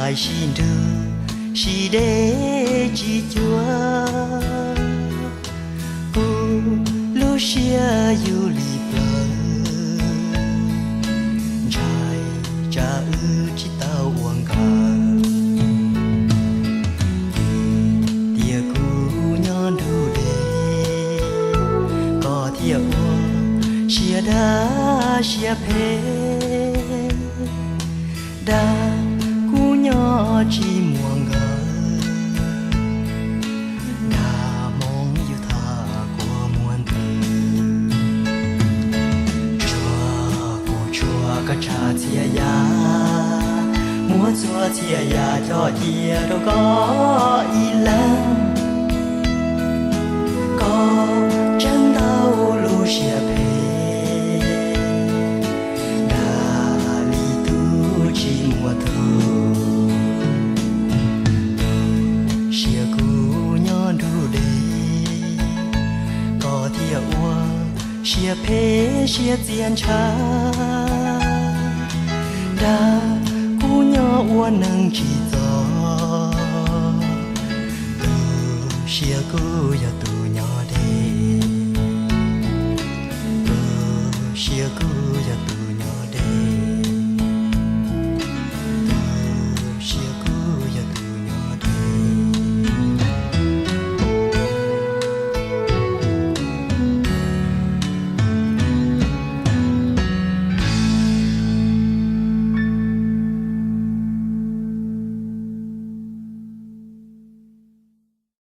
Ais sib nrug sib deb tsis cuag, kuv lub siab yug li plawv, ntshai tsam wb tsis tau ua nkawm. Tias kuv nyob nrug deb, koj thiaj ua siab dab siab phem. Dag kuv nyob tsis muaj nkawm, dag hmoov yug tham kua muag ntws. Tsuag kuv tshuav koj tshav txhia yam, muab txhua txhia yam coj cia rau koj ib leeg. Koj tseem ntau lub siab phem, dag li tub tsis muaj tug. Siab kuv nyob nrug deb, koj thiaj ua siab phem siab txias ntshav. Dag kuv nyob ua neeg tsis txog, tu siab kuv yog